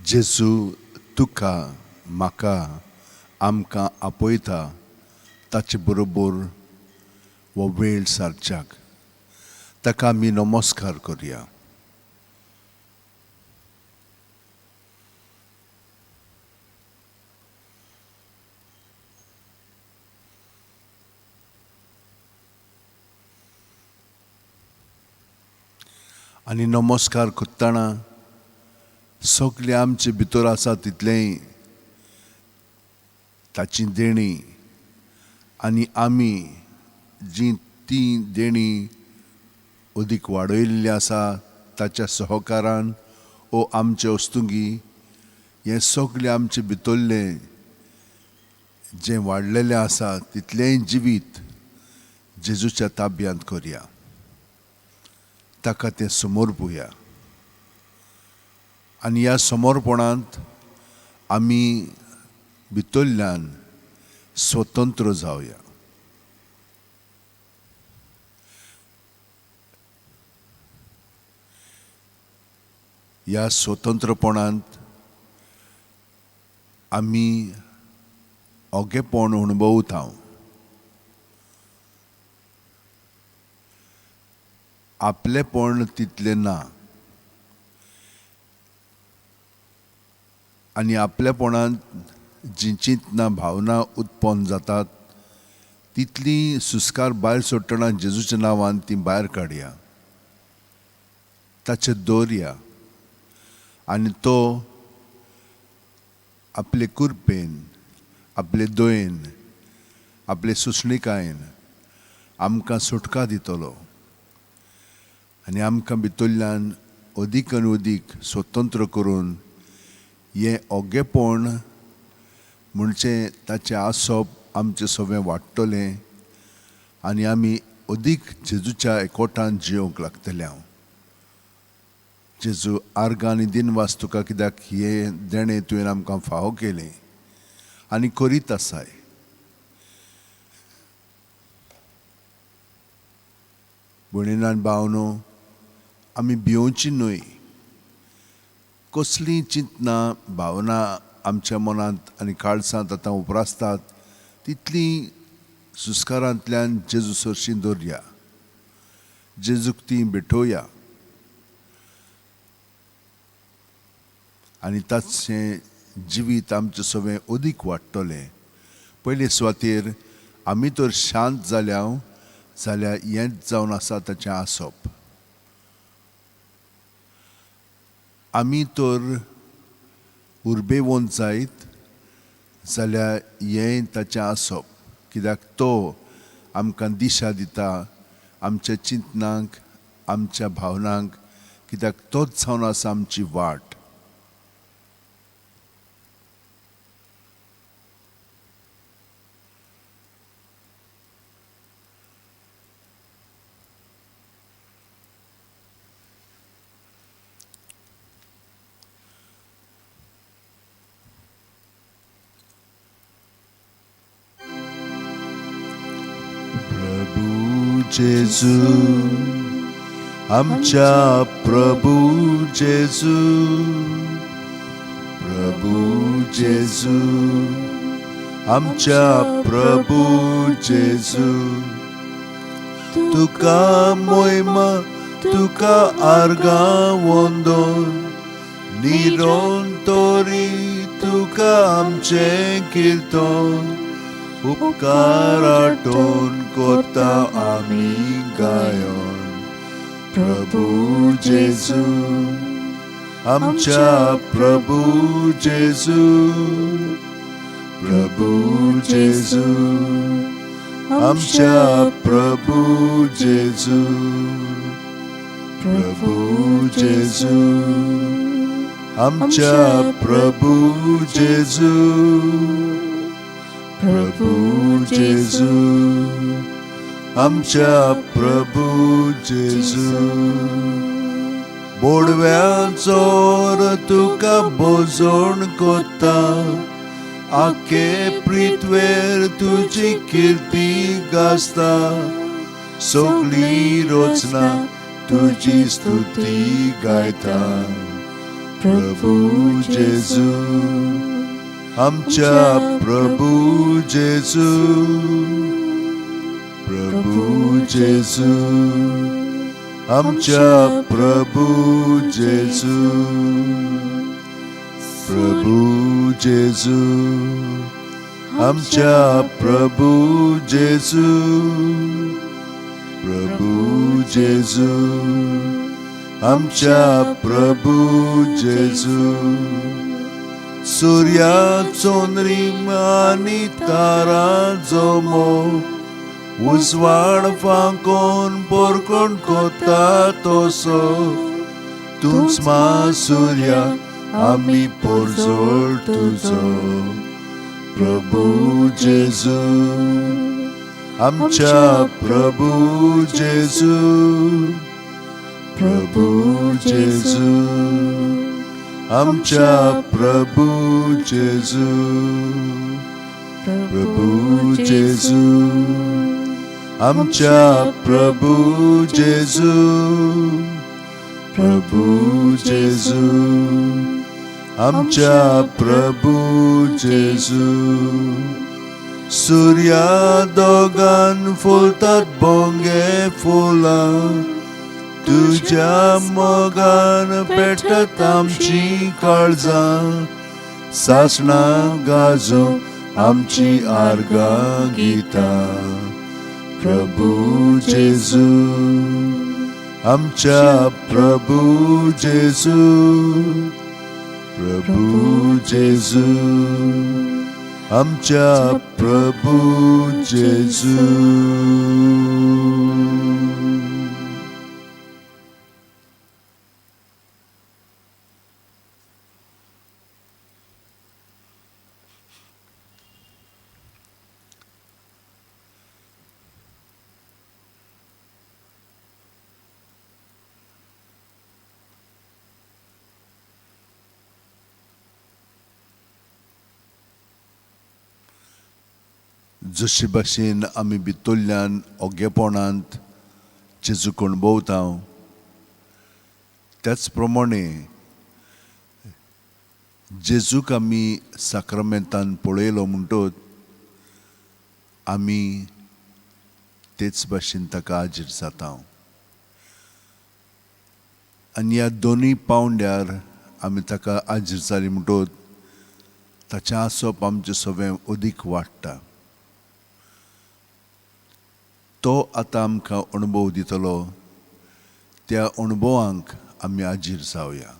जेजू तुका, म्हाका, आमकां आपयता ताचे बरोबर हो वेळ सारच्याक. ताका आमी नमस्कार करया. आनी नमस्कार करतना सगळें आमचे भितर आसा तितलेंय ताची देणी आनी आमी जी ती देणी अदीक वाडयल्ली आसा ताच्या सहकारान ओ आमचे वस्तुंगी हें सगळें आमचे भितरलें जें वाडलेलें आसा तितलेंय जिवीत जेजूच्या ताब्यांत करया, ताका तें समर्पुया. आनी ह्या समर्पणांत आमी भितरल्यान स्वतंत्र जावया. ह्या स्वतंत्रपणांत आमी ओगेपण अणभवता. आपलेपण तितलें ना आनी आपलेपणांत जीं चिंतना भावना उत्पन्न जातात तितली सुस्कार भायर सोडटना जेजूच्या नांवान ती भायर काडया, ताचेर दवरया आनी तो आपले कृपेन, आपले दयेन, आपले सुसणिकायेन आमकां सुटका दितलो आनी आमकां भितरल्यान अदीक आनी अदीक स्वतंत्र करून हें ओगेपण म्हणजे ताचें आसप आमचें सगळें वाडटलें आनी आमी अदीक जेजूच्या एकवटान जियोंक लागतले. हांव जेजू आर्गां आनी दिनवास तुका कित्याक हें देणें तुवें आमकां फावो केलें आनी करीत आसाय. भयणीन आनी भावनो, आमी भियोवची न्हय. कसलीं चिंतनां भावना आमच्या मनांत आनी काळसांत आतां उप्रासतात तितलीं सुस्कारांतल्यान जेजू सरशीं दवरया, जेजूक तीं भेटोवया आनी ताचें जिवीत आमचें सगळें अदीक वाडटलें. पयले सुवातेर आमी तर शांत जाल्या जाल्यार हेंच जावन आसा ताचें आसप. आमी तर उर्बेवंत जायत जाल्यार हें ताचें आसप, कित्याक तो आमकां दिशा दिता आमच्या चिंतनांक, आमच्या भावनांक, कित्याक तोच जावन आसा आमची वाट. प्रभू जेजू, आमच्या प्रभू जेजू, प्रभू जेजू, आमच्या प्रभू जेजू, तुका मोयमा, तुका आर्गां वंदन, निरंतरी तुका आमचें किर्तन, उपकार आठोवन करता आमी गायन. प्रभू जेजू, आमच्या प्रभू जेजू, प्रभू जेजू, आमच्या प्रभू जेजू, प्रभू जेजू, आमच्या प्रभू जेजू, प्रभू जेजू, आमच्या प्रभू जेजू. बोडव्याचोर तुका भोजण कोता, आखे पृथ्वेर तुजी किर्ती गाजता, सगळी रचना तुजी स्तुती गायता. प्रभू जेजू, आमच्या प्रभू जेजू, प्रभू जेजू, आमच्या प्रभू जेजू, प्रभू जेजू, आमच्या प्रभू जेजू, प्रभू जेजू, आमच्या प्रभू जेजू. सुर्या चंद्रीम आनी तारा जमो उजवाड फांकोन पोरकोण कोता तसो, तूंच मा सुर्या आमी पोरजोळ तुजो. प्रभू जेजू, आमच्या प्रभू जेजू, प्रभू जेजू, आमच्या प्रभू जेजू, प्रभू जेजू, आमच्या प्रभू जेजू, प्रभू जेजू, आमच्या प्रभू जेजू. सुर्या दोगान फुलतात बोंगे फुलां, तुज्या मोगान पेटत आमची काळजां, सासणां गाजों आमची आर्गां गितां. प्रभू जेजू, आमच्या प्रभू जेजू, प्रभू जेजू, आमच्या प्रभू जेजू. जशे भाशेन आमी भितरल्यान ओगेपणांत जेजूक अणभवता, त्याच प्रमाणे जेजूक आमी साक्रामेंतान पळयलो म्हणटत आमी तेच भाशेन ताका हाजीर जाता. आनी ह्या दोनूय पावंड्यार आमी ताका हाजीर जाली म्हणटत ताचें आसप आमचें सगळें अदीक वाडटा. तो आतां आमकां अणभव दितलो, त्या अणभवांक आमी हाजीर जावया.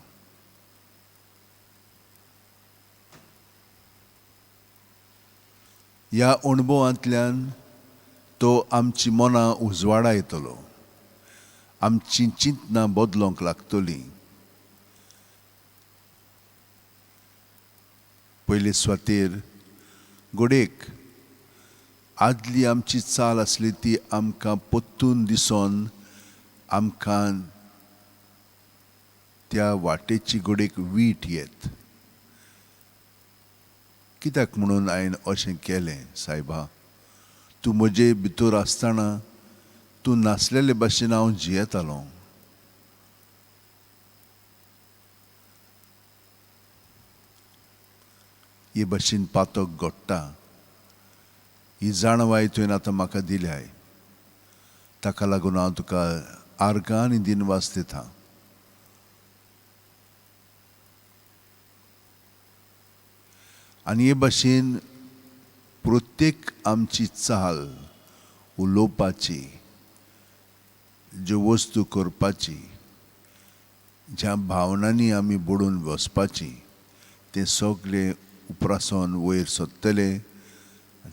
ह्या अणभवांतल्यान तो आमची मनां उजवाडायतलो, आमची चिंतनां बदलोंक लागतलीं. पयले सुवातेर घडयेक आदली आमची चाल आसली ती आमकां परतून दिसोन आमकां त्या वाटेची घडयेक वीट येत. कित्याक म्हणून हांवें अशें केलें सायबा, तूं म्हजे भितर आसतना तूं नासलेले भाशेन हांव जियेतालो. हे भाशेन पातक घडटा ही जाणवाय तुवें आतां म्हाका दिल्याय, ताका लागून हांव तुका आर्गां आनी दिनवास दिता. आनी हे भाशेन प्रत्येक आमची चाल उलोवपाची, ज्यो वस्तू करपाची, ज्या भावनांनी आमी बुडून वचपाची, तें सगळें उपरासोन वयर सोदतले.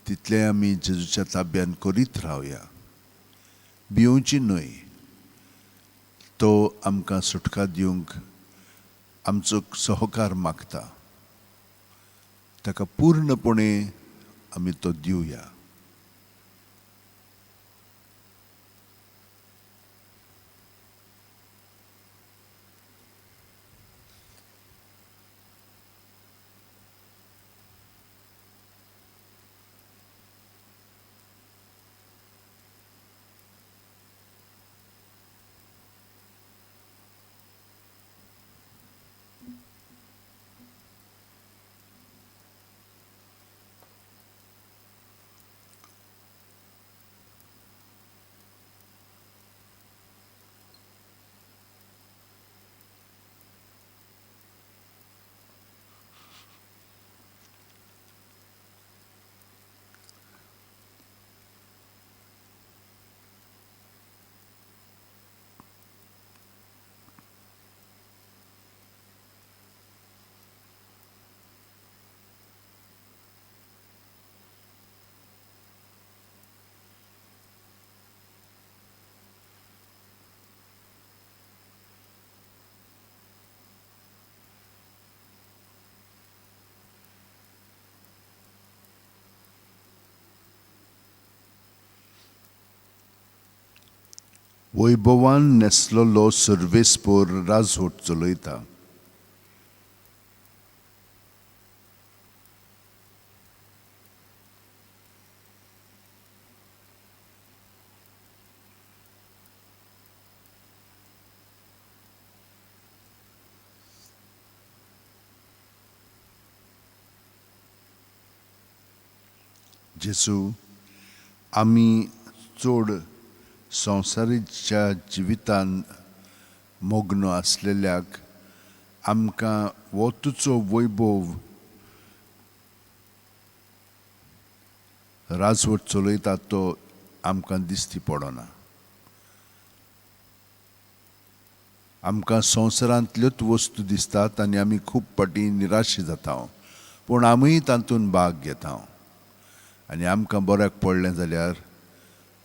तितलें आमी जेजूच्या ताब्यान करीत रावया, भिवची न्हय. तो आमकां सुटका दिवंक आमचो सहकार मागता, ताका पूर्णपणे आमी तो दिवया. वैभवान न्हेसलेलो सर्वेस्पोर राजवट चलयता. जेजू, आमी चड संवसारीच्या जिवितान मग्न आसलेल्याक आमकां हो तुजो वैभव राजवट चलयता तो आमकां दिश्टी पडना. आमकां संवसारांतल्योच वस्तू दिसतात आनी आमी खूब फावटी निराशी जाता, पूण आमीय तातूंत भाग घेता आनी आमकां बऱ्याक पडलें जाल्यार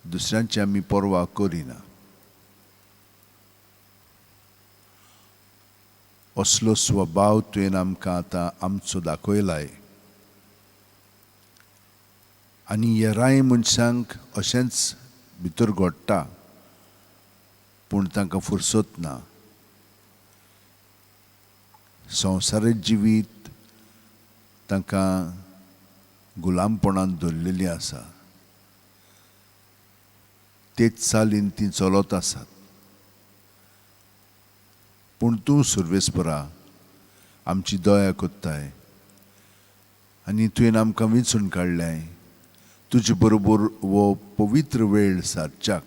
दुसऱ्यांची आमी पर्वा करिना. असलो स्वभाव तुवें आमकां आतां आमचो दाखयलाय आनी हेरांय मनशांक अशेंच भितर घडटा, पूण तांकां फुरसत ना. संवसारीक जिवीत तांकां गुलामपणान धरलेली आसा, तेच चालीन ती चलत आसात. पूण तूं सर्वेस्परा आमची दया करताय आनी तुवें आमकां विंचून काडल्याय तुजे बरोबर हो पवित्र वेळ सारच्याक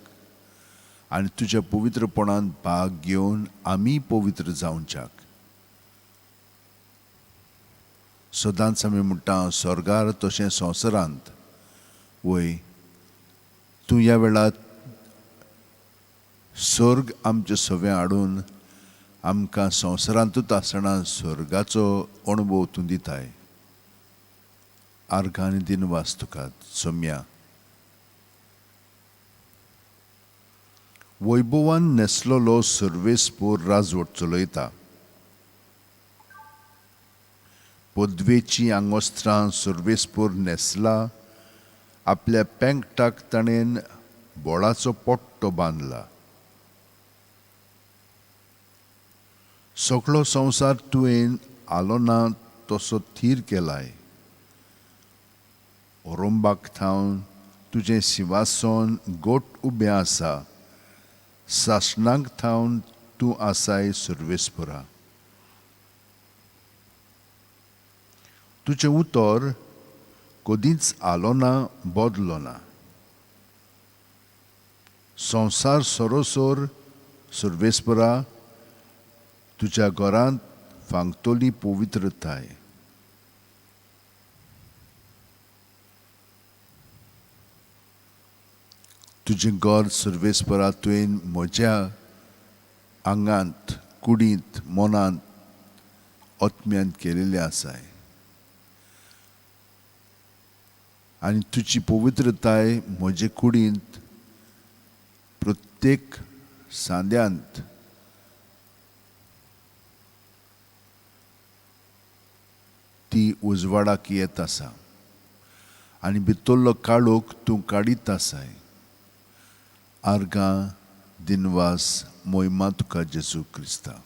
आनी तुज्या पवित्रपणांत भाग घेवन आमी पवित्र जावच्याक. सदांच आमी म्हणटा स्वर्गार तशें संवसारांत. वय, तूं ह्या वेळार स्वर्ग आमचे सवें हाडून आमकां संवसारांतूच आसतना स्वर्गाचो अणभव तूं दिताय. आर्गां आनी दिनवास तुका सोम्या. वैभवान न्हेसलेलो सर्वेस्पोर राजवट चलयता. पदवेची आंगोस्त्रां सर्वेस्पोर न्हेसला, आपल्या पेंकटाक ताणें बोळाचो पट्टो बांदला. सगळो संवसार तुवें आलो ना तसो थीर केलाय. ओरोंबाक थावन तुजें शिंवासन गोट उबें आसा, सासणाक थावन तूं आसाय सर्वेस्परा. तुजें उतर कदींच आलो ना, बदलो ना. संवसार सरोसर सर्वेस्परा तुज्या घरांत फांगतली पवित्रताय. तुजें घर सर्वेस्परा तुवें म्हज्या आंगांत, कुडींत, मनांत, आत्म्यांत केलेलें आसाय आनी तुजी पवित्रताय म्हजे कुडींत प्रत्येक सांद्यांत ती उजवाडाक येत आसा आनी भितरलो काळोख तूं काडीत आसाय. आर्गां दिनवास मोहिमा तुका जेजू क्रिस्ता.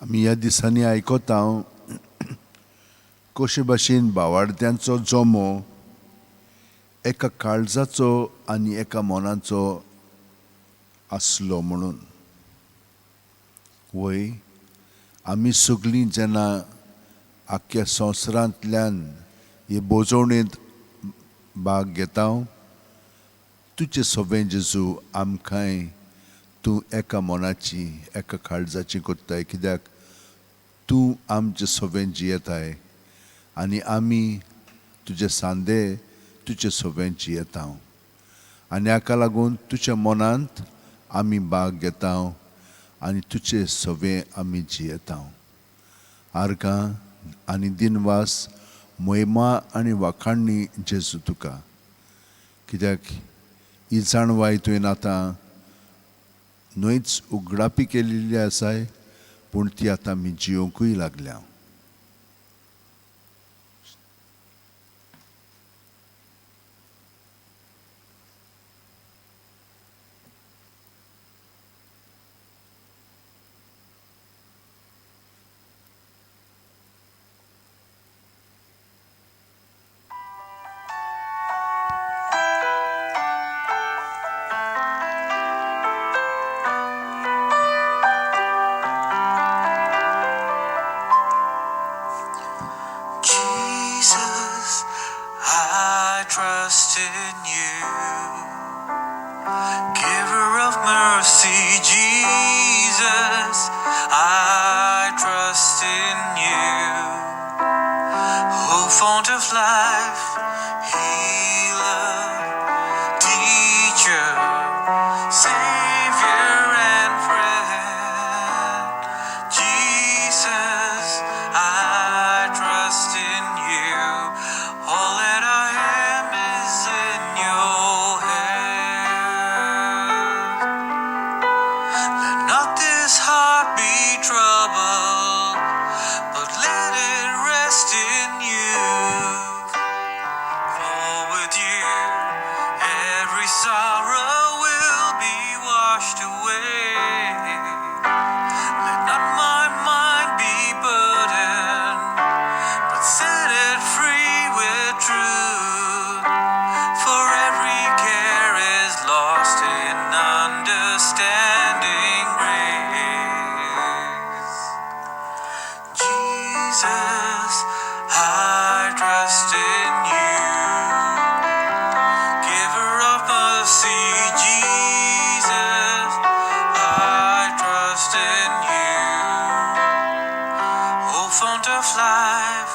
आमी ह्या दिसांनी आयकता कशे भाशेन भावाडत्यांचो जमो एका काळजाचो आनी एका मनाचो आसलो म्हणून. वय, आमी सगळीं जेन्ना आख्ख्या संवसारांतल्यान हे बोजवणेंत भाग घेता, तुजे सवें जेजू आमकांय तूं एका मनाची एका काळजाची करताय, कित्याक तूं आमचे सवें जियेताय आनी आमी तुजे सांदे तुजे सवें जियेता आनी हाका लागून तुज्या मनांत आमी भाग घेता आनी तुजे सवें आमी जियेता. आर्गां आनी दिनवास, महिमा आनी वाखाणणी जेजू तुका, कित्याक ही जाणवाय तुवें आतां न्हयच उगडापी केल्ली आसाय, पूण ती आतां आमी जियोंकूय लागल्या. Jesus, I trust in you. Giver of mercy, Jesus, I trust in you. O fount of life, healer, teacher, Savior and friend. Jesus, I trust in you. All that I am is in your hand. Let not this heart be troubled, but let it rest in you. For with you, every sorrow will be washed away. Let not my mind be burdened, but set it free with truth. For every care is lost in understanding grace. Jesus, I trust in you. Giver of mercy, Jesus, I trust in you. O fount of life,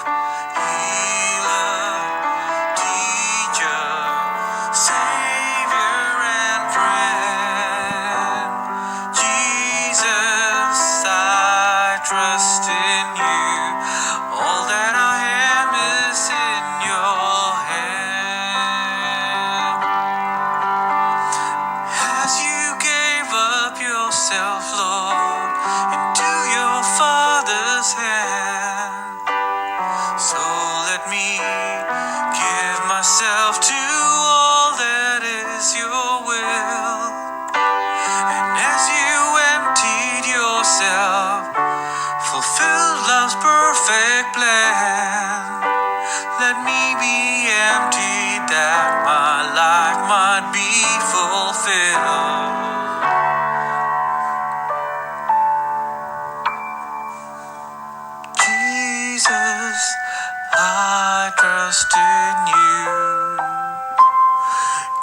healer, teacher, Savior and friend. Jesus, I trust in you. All that I am is in your hand. As you gave up yourself, Lord, into your Father's hand, so let me give myself to all that is your will. And as you emptied yourself, fulfilled love's perfect plan, let me be emptied that my life might be fulfilled. Jesus, I trust in you.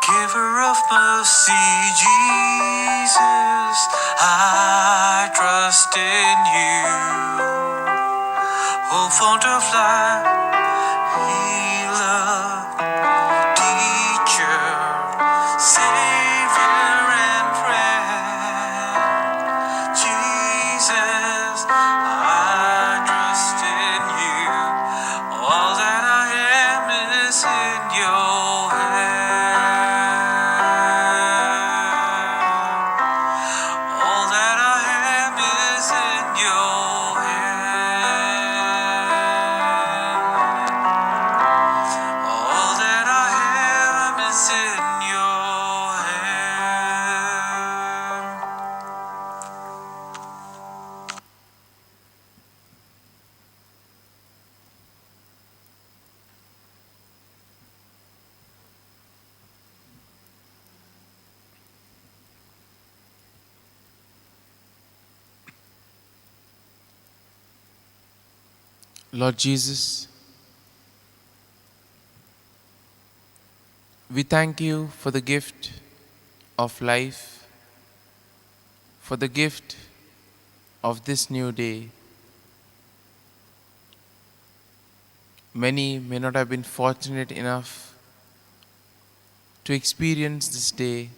Giver of mercy, Jesus, I trust in you. O fount of life, healer, teacher, Savior and friend. Jesus, I trust in you. All that I am is in your hand. All that I am is in your hand. Lord Jesus, we thank you for the gift of life, for the gift of this new day. Many may not have been fortunate enough to experience this day,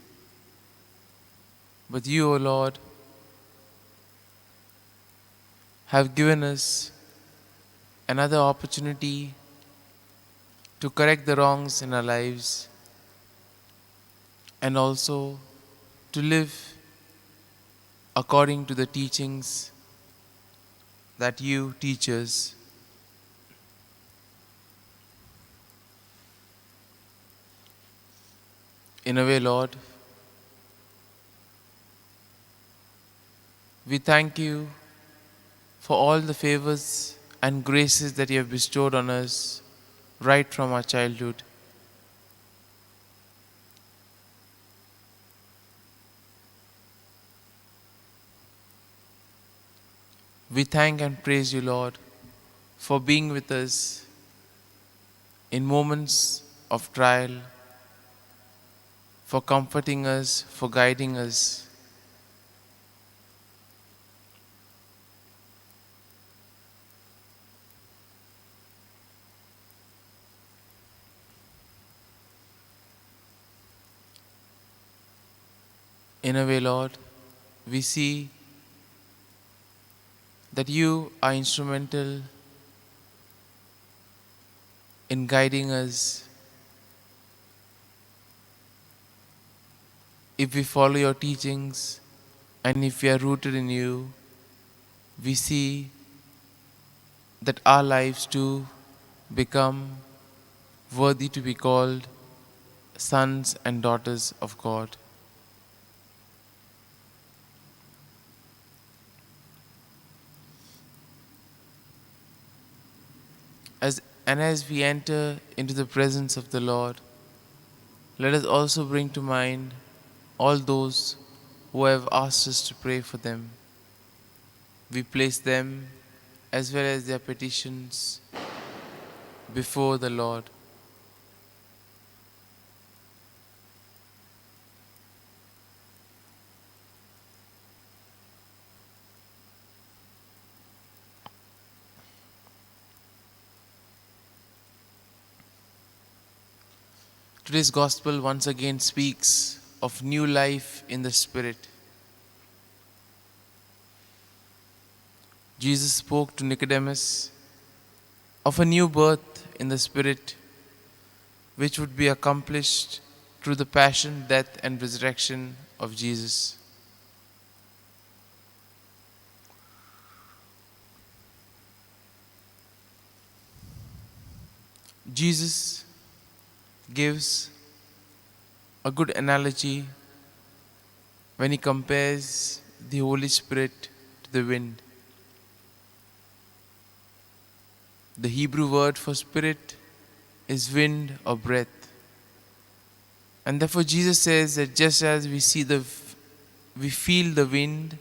but you, O Lord, have given us another opportunity to correct the wrongs in our lives and also to live according to the teachings that you teach us. In a way, Lord, we thank you for all the favors and graces that you have bestowed on us right from our childhood. We thank and praise you, Lord, for being with us in moments of trial, for comforting us, for guiding us. In a way, Lord, we see that you are instrumental in guiding us. If we follow your teachings and if we are rooted in you, we see that our lives too become worthy to be called sons and daughters of God. As we enter into the presence of the Lord, let us also bring to mind all those who have asked us to pray for them. We place them as well as their petitions before the Lord. Today's Gospel once again speaks of new life in the Spirit. Jesus spoke to Nicodemus of a new birth in the Spirit, which would be accomplished through the passion, death, and resurrection of Jesus. Jesus gives a good analogy when he compares the Holy Spirit to the wind. The Hebrew word for spirit is wind or breath. And therefore Jesus says that just as we feel the wind,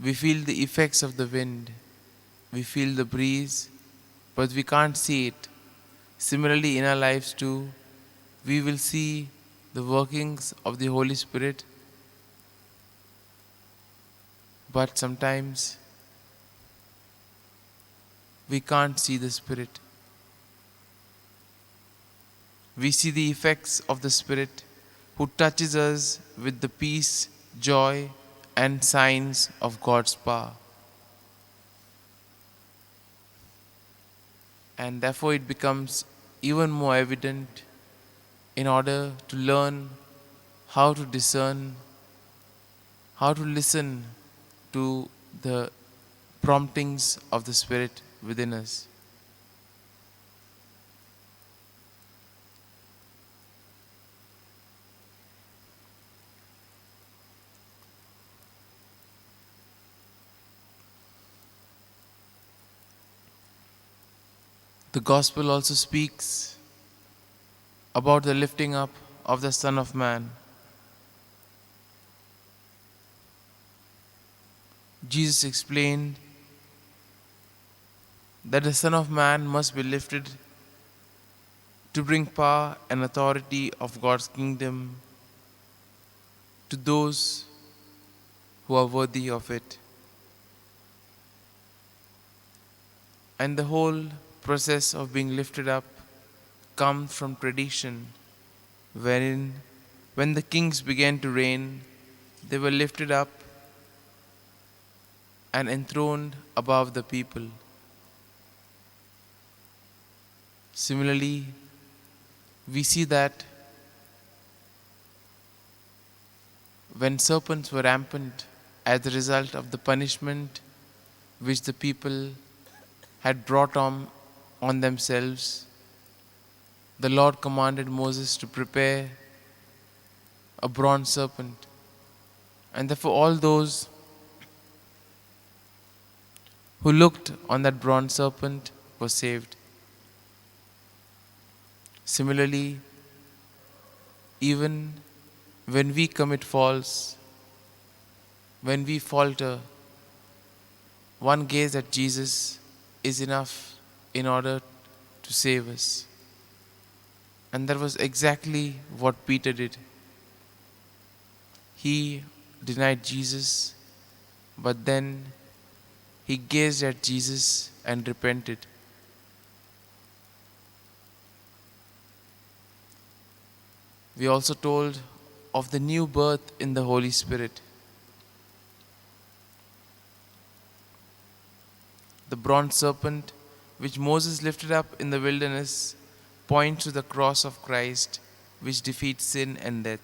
we feel the effects of the wind, we feel the breeze, but we can't see it. Similarly, in our lives too, we will see the workings of the Holy Spirit, but sometimes we can't see the Spirit. We see the effects of the Spirit who touches us with the peace, joy, and signs of God's power. And therefore it becomes even more evident in order to learn how to discern, how to listen to the promptings of the Spirit within us. The Gospel also speaks about the lifting up of the Son of Man. Jesus explained that the Son of Man must be lifted to bring power and authority of God's kingdom to those who are worthy of it. And the whole process of being lifted up comes from tradition, wherein when the kings began to reign, they were lifted up and enthroned above the people. Similarly, we see that when serpents were rampant as a result of the punishment which the people had brought on themselves, the Lord commanded Moses to prepare a bronze serpent. And therefore all those who looked on that bronze serpent were saved. Similarly, even when we commit faults, when we falter, one gaze at Jesus is enough in order to save us. And that was exactly what Peter did. He denied Jesus, but then he gazed at Jesus and repented. We also told of the new birth in the Holy Spirit. The bronze serpent which Moses lifted up in the wilderness points to the cross of Christ, which defeats sin and death.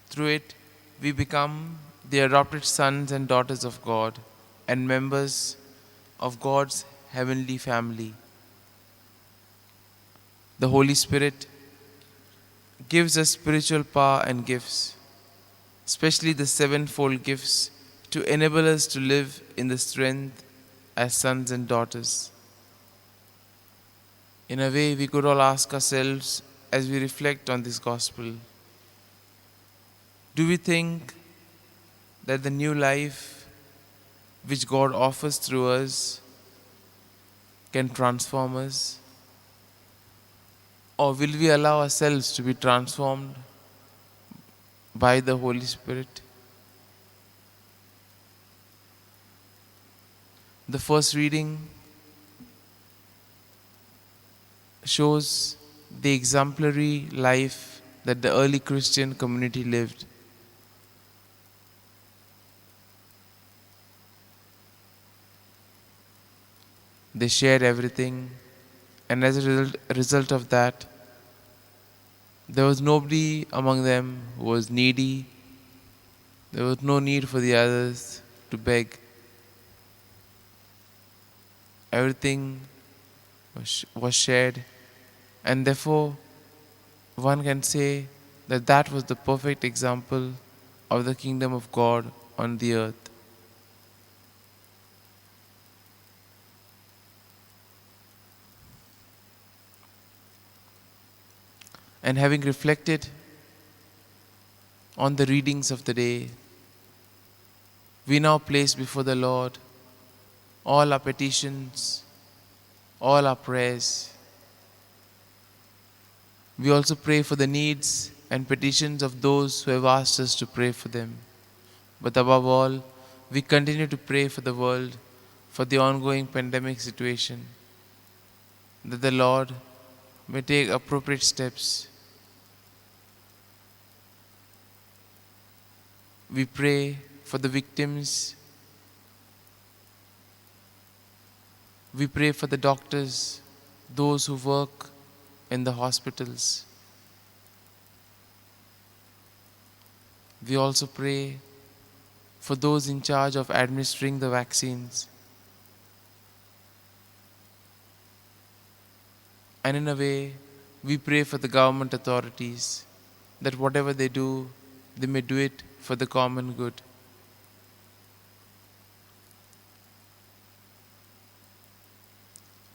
Through it, we become the adopted sons and daughters of God and members of God's heavenly family. The Holy Spirit gives us spiritual power and gifts, especially the sevenfold gifts, to enable us to live in the strength as sons and daughters. In a way, we could all ask ourselves as we reflect on this gospel, do we think that the new life which God offers through us can transform us? Or will we allow ourselves to be transformed by the Holy Spirit? The first reading shows the exemplary life that the early Christian community lived. They shared everything, and as a result of that, there was nobody among them who was needy. There was no need for the others to beg. Everything was shared, and therefore one can say that that was the perfect example of the kingdom of God on the earth. And having reflected on the readings of the day, we now place before the Lord all our petitions, all our prayers. We also pray for the needs and petitions of those who have asked us to pray for them. But above all, we continue to pray for the world, for the ongoing pandemic situation, that the Lord may take appropriate steps. We pray for the victims. We pray for the doctors, those who work in the hospitals. We also pray for those in charge of administering the vaccines. And in a way, we pray for the government authorities that whatever they do, they may do it for the common good.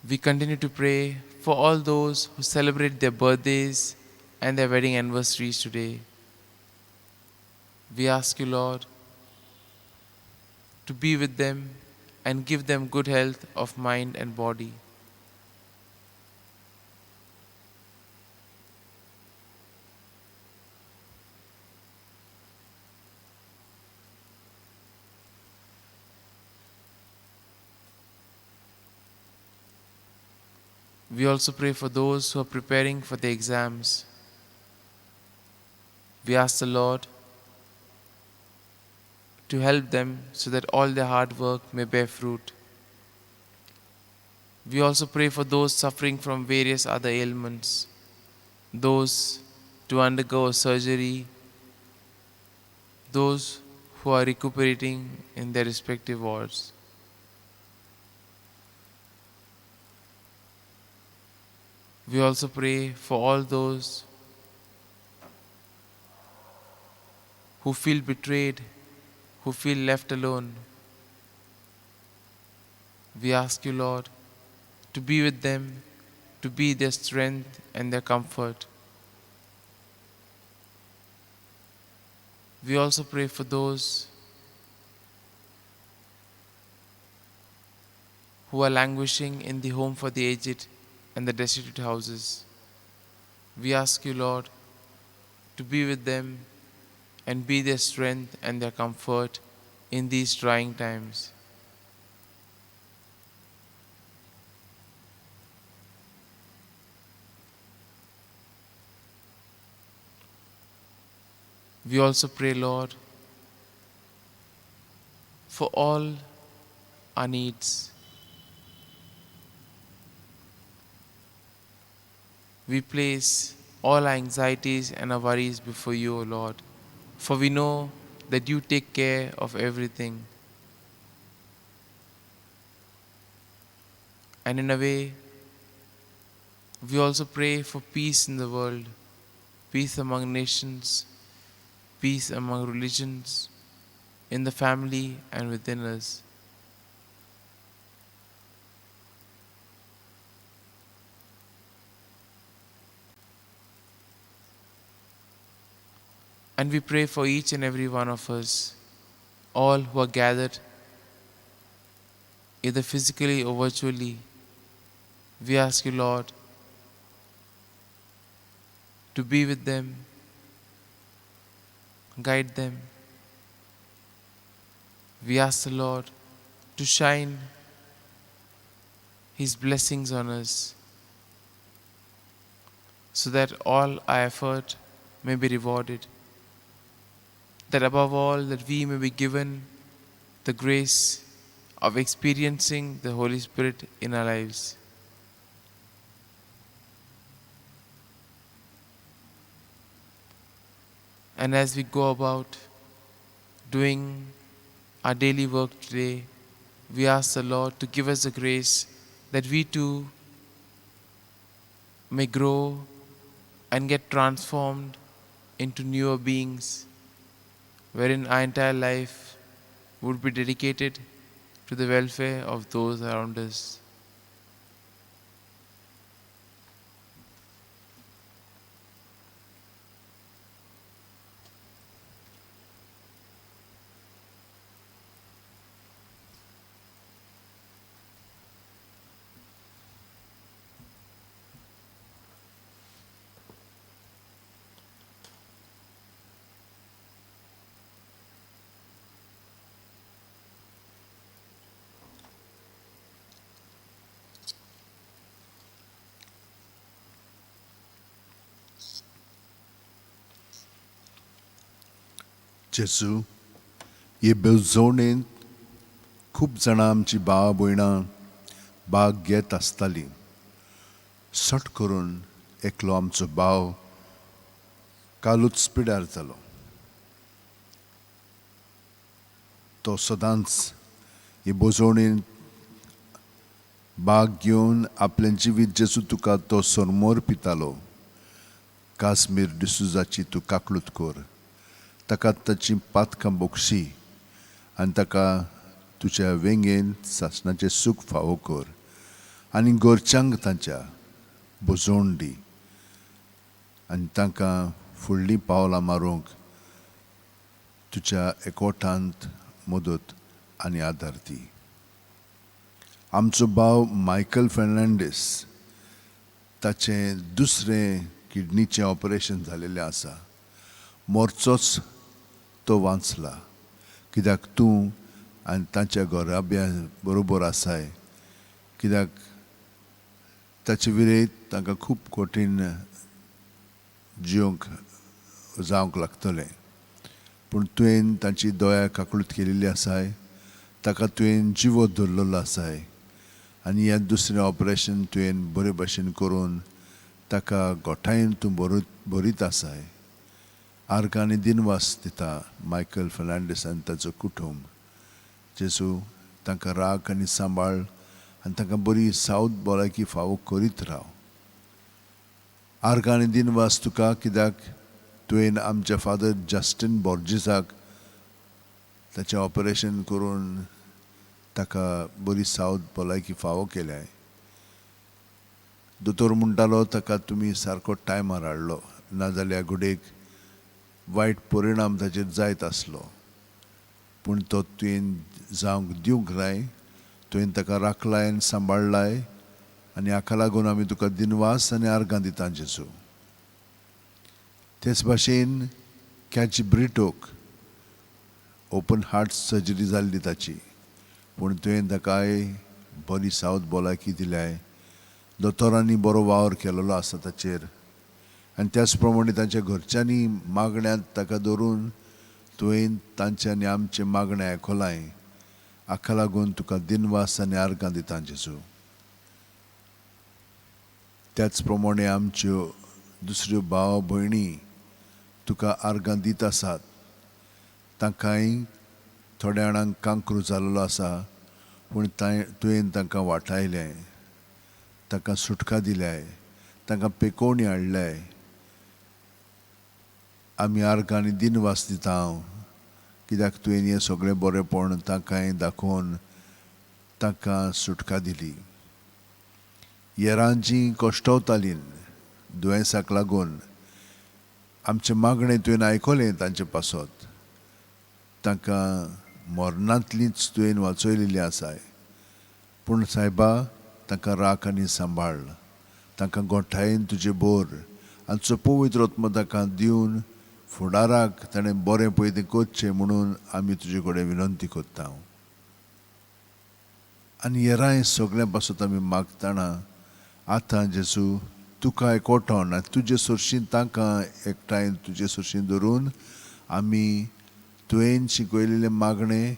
We continue to pray for all those who celebrate their birthdays and their wedding anniversaries today. We ask you, Lord, to be with them and give them good health of mind and body. We also pray for those who are preparing for the exams. We ask the Lord to help them so that all their hard work may bear fruit. We also pray for those suffering from various other ailments, those to undergo surgery, those who are recuperating in their respective wards. We also pray for all those who feel betrayed, who feel left alone. We ask you, Lord, to be with them, to be their strength and their comfort. We also pray for those who are languishing in the home for the aged and the destitute houses. We ask you, Lord, to be with them and be their strength and their comfort in these trying times. We also pray, Lord, for all our needs. We place all our anxieties and our worries before you, O Lord, for we know that you take care of everything. And in a way, we also pray for peace in the world, peace among nations, peace among religions, in the family and within us. And we pray for each and every one of us, all who are gathered, either physically or virtually. We ask you, Lord, to be with them, guide them. We ask the Lord to shine His blessings on us, so that all our effort may be rewarded, that above all, that we may be given the grace of experiencing the Holy Spirit in our lives. And as we go about doing our daily work today, we ask the Lord to give us the grace that we too may grow and get transformed into newer beings, wherein our entire life would be dedicated to the welfare of those around us. जेजू, हे बेवजोणेंत खूब जाणां आमची भाव भयणां भाग घेत आसतालीं. सट करून एकलो आमचो भाव कालूच पिड्यार जालो. तो सदांच हे बोजवणेंत भाग घेवन आपलें जिवीत जेजू तुका तो सोरमोर पितालो. काश्मीर डिसुजाची तूं काकळूत कर, ताका ताची पातकां बोगशी आनी ताका तुज्या वेंगेंत सासणाचें सूख फावो कर आनी घरच्यांक तांच्या बोजवण दी आनी तांकां फुडलीं पावलां मारूंक तुज्या एकवटांत मदत आनी आदार दी. आमचो भाव मायकल फेर्नांडीस ताचें दुसरें किडनीचें ऑपरेशन जालेलें आसा. मोरचोच तो वांचला कित्याक तूं आनी ताच्या घराब्या बरोबर आसाय, कित्याक ताचे विरयत तांकां खूब कठीण जिवंक जावंक लागतलें. पूण तुवें तांची दया काकळूत केलेली आसाय, ताका तुवें जिवो दवरलेलो आसाय आनी हें दुसरें ऑपरेशन तुवें बरे भशेन करून ताका गोठायेन तूं भरीत आसाय. आर्गां आनी दिनवास दिता मायकल फेर्नांडीस आनी ताचो कुटूंब. जेजू तांकां राख आनी सांबाळ आनी तांकां बरी सावध भलायकी फावो करीत राव. आर्गां आनी दिनवास तुका कित्याक तुवें आमच्या फादर जस्टीन बोर्जीसाक ताचें ऑपरेशन करून ताका बरी सावध भलायकी फावो केल्या. दोतोर म्हणटालो ताका तुमी सारको टायमार हाडलो, नाजाल्यार घडयेक वायट परिणाम ताचेर जायत आसलो. पूण तो तुवें जावंक दिवंक नाय, तुवें ताका राखलाय आनी सांबाळ्ळाय आनी हाका लागून आमी तुका दिनवास आनी आर्गां दिता जेजू. तेच भाशेन कॅची ब्रिटोक ओपन हार्ट सर्जरी जाल्ली ताची, पूण तुवें ताकाय बरी सावध भलायकी दिल्याय. दोतोरांनी बरो वावर केलेलो आसा ताचेर आनी त्याच प्रमाणे तांच्या घरच्यांनी मागण्यांत ताका धरून तुवें तांचे आनी आमचें मागणें आयकलांय. हाका लागून तुका दिनवास आनी आर्गां दिता जेजू. त्याच प्रमाणे आमच्यो दुसऱ्यो भाव भयणी तुका आर्गां दीत आसात. तांकांय थोड्या जाणांक कांक्रू जाल्लो आसा, पूण तुवें तांकां वाटायलें, तांकां सुटका दिल्याय, तांकां पेकोवणी हाडल्याय. आमी आर्गां आनी दिनवास दिता हांव कित्याक तुवें हें सगळें बरेंपण तांकांय दाखोवन तांकां सुटका दिली. येरांची कश्टवतालीं दुयेंसाक लागून आमचें मागणें तुवें आयकलें तांचे पासत, तांकां मरणांतलीच तुवें वाचयलेली आसाय. पूण सायबा तांकां राख आनी सांबाळ, तांकां गोठायेन तुजें बोर आनी पवित्र आत्मो तांकां दिवन फुडाराक ताणें बरें पळय तें करचें म्हणून आमी तुजे कडेन विनंती करता. आनी हेरांय सगळ्यां पासत आमी मागतना आतां जेजू तुका एकवटोन आनी तुजे सरशीं तांकां एकठांय तुजे सरशीं धरून आमी तुवें शिकयलेलें मागणें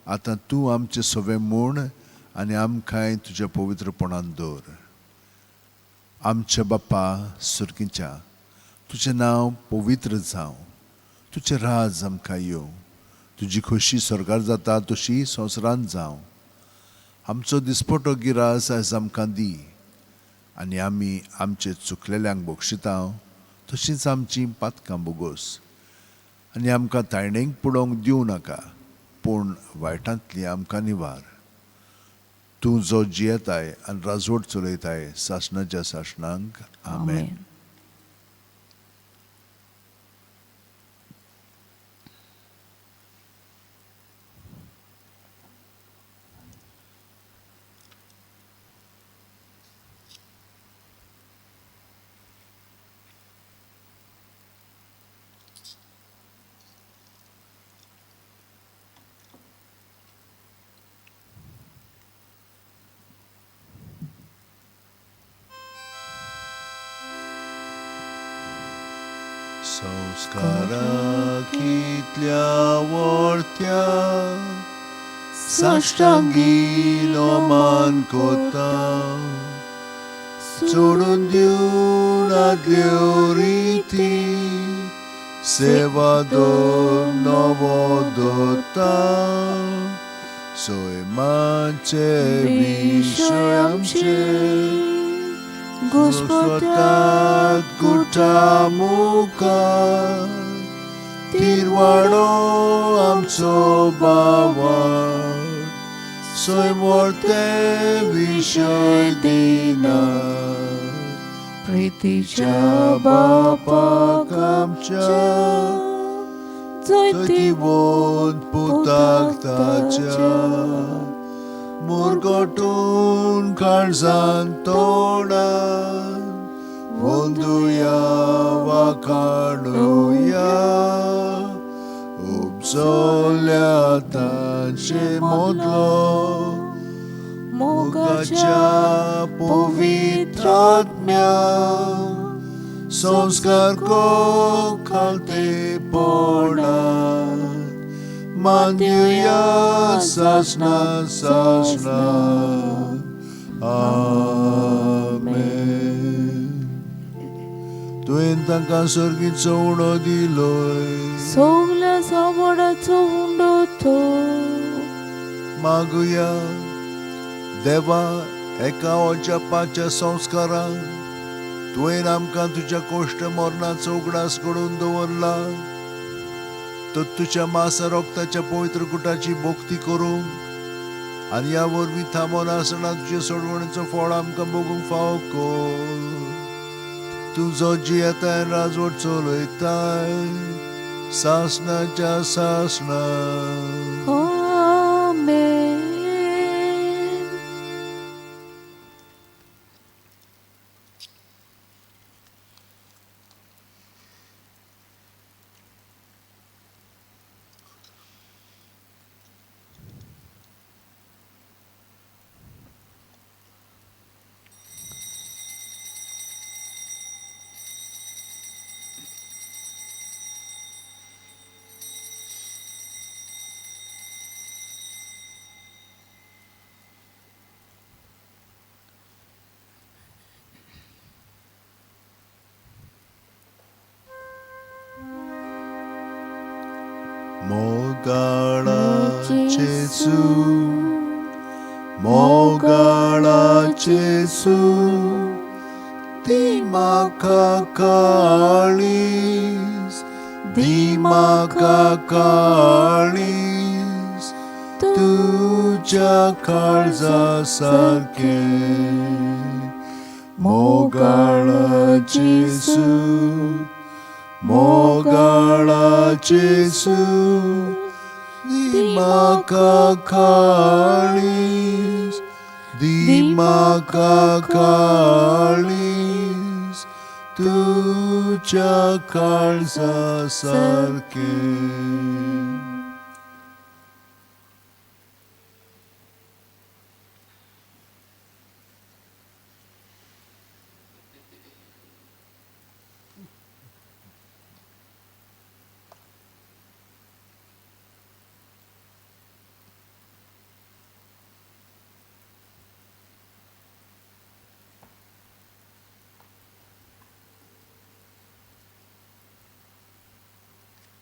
आतां तूं आमचें सवें म्हूण आनी आमकांय तुज्या पवित्रपणान दवर. आमच्या बाप्पा सुर्गीच्या, तुजें नांव पवित्र जावं, तुजें राज आमकां येवं, तुजी खोशी स्वर्गार जाता तशी संवसारांत जावं. आमचो दिसपटो गिरास आयज आमकां दी आनी आमी आमचे चुकलेल्यांक बक्षिता तशींच आमचीं पातकां बोगोस आनी आमकां तायणेक पडोवंक दिवं नाका, पूण वायटांतली आमकां निवार. तूं जो जियेताय आनी राजवट चलयताय सासणाच्या सासणांक. आमेन. संस्कारा कितल्या वर्त्या साष्टांगी मान कोता, सोडून दिवन आदल्यो रिती सेवा दोन नवो दवरता. सैमाचे विशय आमचे घुस्पतात गुटा मुखार, तिरवाडो आमचो बावार सैम वरते विशय दिना. प्रितीच्या बापाक आमच्या जैतिवंत जैतिवंत पुताक ताच्या मुरगटून काळजान तोंडान वंदुया वाखाणुया उपजल्या तांचे मोदलो मोगाच्या पवित्रात्म्या संस्कार को खालते पोणात मानया सासना सासना आमेन. तुवें तांकां सर्गीचो उणो दिलोय सगल्या सावडाचो उंडो तो मागुया. देवा एका अजापाच्या संस्कारान तुवें आमकां तुज्या कोश्ट मरणाचो उगडास घडोवन दवरला तर तुज्या मासा रोगताच्या पवित्र कुटाची भक्ती करूंक आनी ह्या वरवीं थांबोन आसतना तुजे सोडवणेचो फळ आमकां भोगूंक फावो कर. तुजो जियेताय राजवट चलयताय सासणाच्या सासणा. आमेन. मोगाळा जेसू मोगाळा जेसू ती म्हाका काळीज दी म्हाका काळीज तुज्या काळजा सारकें. मोगाळा जेसू मोगाळा जेसू दी म्हाका काळीज दी म्हाका काळीज तुज्या काळजा सारकें.